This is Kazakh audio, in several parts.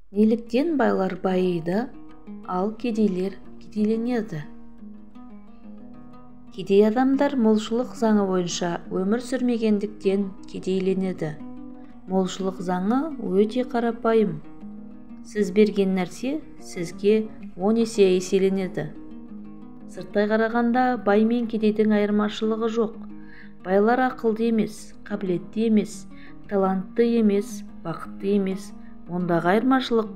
Неліктен байлар байиды, ал кедейлер кедейленеді? Кедей адамдар молшылық заңы бойынша өмір сүрмегендіктен кедейленеді. Молшылық заңы өте қарапайым. Сіз берген нәрсе сізге 10 есе еселенеді. Сырттай қарағанда бай мен кедейдің айырмашылығы жоқ. Байлар ақылды емес, қабілетті емес, талантты емес, бақытты емес. Ондағы айырмашылық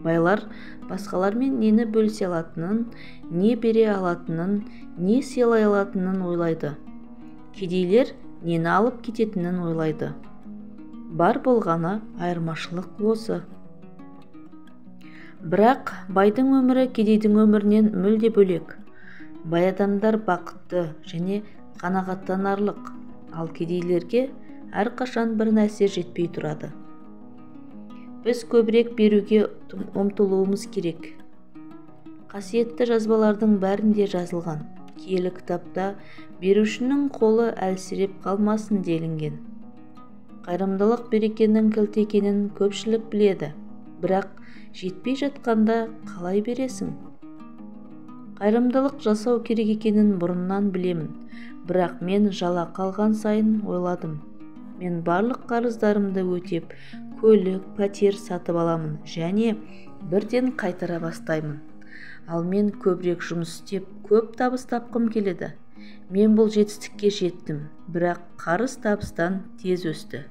байлар басқалармен нені бөлісе алатынын, не бере алатынын, не сыйлай алатынын ойлайды. Кедейлер нені алып кететінін ойлайды. Бар болғаны айырмашылық осы. Бірақ байдың өмірі кедейдің өмірінен мүлде бөлек. Бай адамдар бақытты және қанағаттанарлық, ал кедейлерге әрқашан бір нәрсе жетпей тұрады. Біз көбірек беруге ұмтылуымыз керек. Қасиетті жазбалардың бәрінде жазылған. Киелі кітапта берушінің қолы әлсіреп қалмасын делінген. Қайырымдылық берекенің кілті екенін көпшілік біледі. Бірақ жетпей жатқанда қалай бересің? Қайырымдылық жасау керек екенін бұрыннан білемін. Бірақ мен жалақы алған сайын ойладым. Мен барлық қарыздарымды өтеп, көлік, пәтер сатып аламын және бірден қайтара бастаймын. Ал мен көбірек жұмыс істеп, көп табыс тапқым келеді. Мен бұл жетістікке жеттім, бірақ қарыз табыстан тез өсті.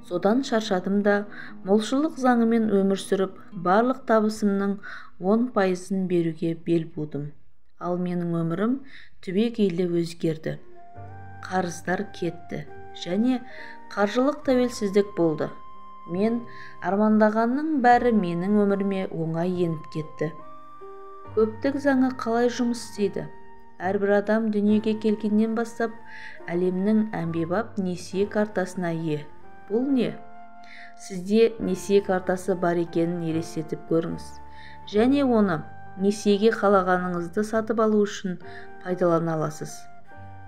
Содан шаршадым да, молшылық заңымен өмір сүріп, барлық табысымның 10%-ын беруге бел будым. Ал менің өмірім түбегейлі өзгерді. Қарыздар кетті және қаржылық тәуелсіздік болды. Мен армандағанның бәрі менің өміріме оңай еніп кетті. Көптік заңы қалай жұмыс істейді? Әрбір адам дүниеге келгеннен бастап әлемнің әмбебап несие картасына ие. Бұл не? Сізде несие картасы бар екенін елестетіп көріңіз. Және оны несиеге қалағаныңызды сатып алу үшін пайдалана аласыз.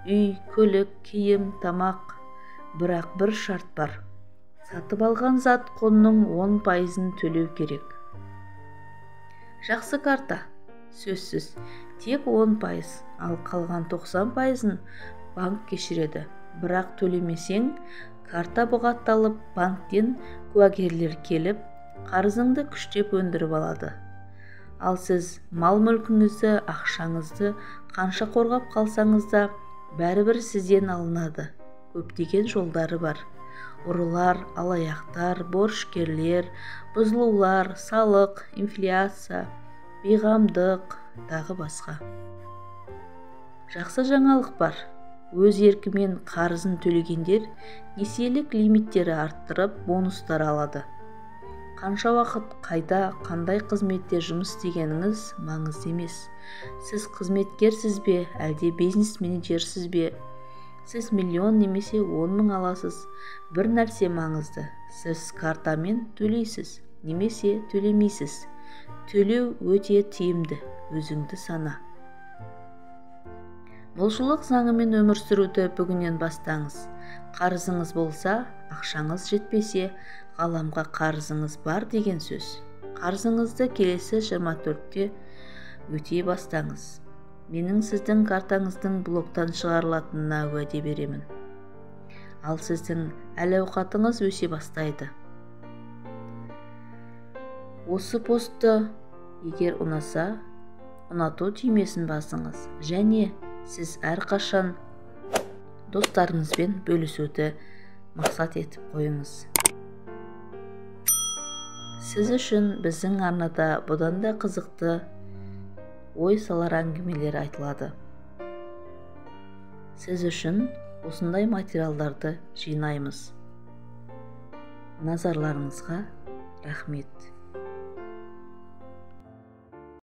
Үй, көлік, киім, тамақ. Бірақ бір шарт бар. Сатып алған зат құнының 10%-ын төлеу керек. Жақсы карта, сөзсіз, тек 10%, ал қалған 90%-ын банк кешіреді. Бірақ төлемесең, карта бұғатталып, банктен куәгерлер келіп, қарызыңды күштеп өндіріп алады. Ал сіз мал-мүлкіңізді, ақшаңызды қанша қорғап қалсаңыз да, бәрібір сізден алынады. Көптеген жолдары бар. Ұрылар, алаяқтар, борышкерлер, бұзылулар, салық, инфляция, бейғамдық, тағы басқа. Жақсы жаңалық бар. Өз еркімен қарызын төлегендер несиелік лимиттері арттырып, бонустар алады. Қанша уақыт, қайда, қандай қызметте жұмыс істегеніңіз маңызды емес. Сіз қызметкерсіз бе, әлде бизнес менеджерсіз бе? Сіз миллион немесе 10 мың аласыз. Бір нәрсе маңызды. Сіз картамен төлейсіз немесе төлемейсіз. Төлеу өте тиімді. Өзіңді сана. Молшылық заңымен өмір сүруді бүгіннен бастаңыз. Қарызыңыз болса, ақшаңыз жетпесе, ғаламға қарызыңыз бар деген сөз. Қарызыңызды келесі 24-те өтей бастаңыз. Менің сіздің картаңыздың блоктан шығарылатынына уәде беремін. Ал сіздің әл-ауқатыңыз өсе бастайды. Осы постты егер ұнаса, ұнату түймесін басыңыз және сіз әрқашан достарыңызбен бөлісуді мақсат етіп қойыңыз. Сіз үшін біздің арнада бұдан да қызықты ой салар әңгімелер айтылады. Сіз үшін осындай материалдарды жинаймыз. Назарларыңызға рахмет.